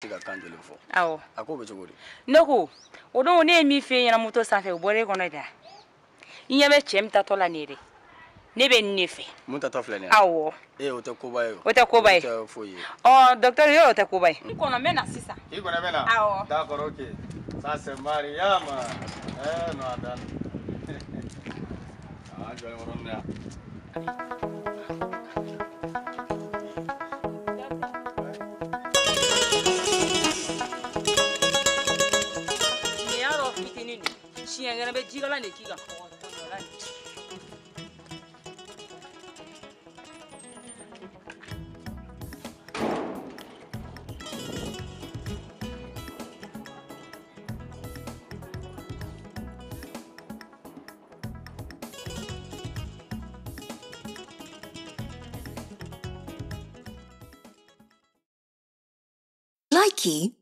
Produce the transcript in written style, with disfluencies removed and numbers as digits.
Se ka kan joli fɔ? Awɔ. A ko bɛ cogo di? Ne ko o don ne ye min f'e ɲɛna moto sanfɛ, o bɔra e kɔnɔ dɛ. I ɲɛ bɛ cɛ min tatɔ la nin ye dɛ, ne bɛ nin de fɛ. Mun tatɔ filɛ nin ye? Awɔ. Ee, o tɛ koba ye o. O tɛ koba ye. O tɛ foyi ye. Ɔ docteur, yɔrɔ o tɛ koba ye. N kɔnɔ n bɛ na sisan. I kɔnɔ bɛ na? Awɔ. D'accord, ok. Ça c'est Mariama. Eh non, attends. Ah, jɔlen yɔrɔnin na yan. Nin y'a dɔn fitinin de. Siɲɛ wɛrɛ n bɛ jikalan de k'i kan. Likey.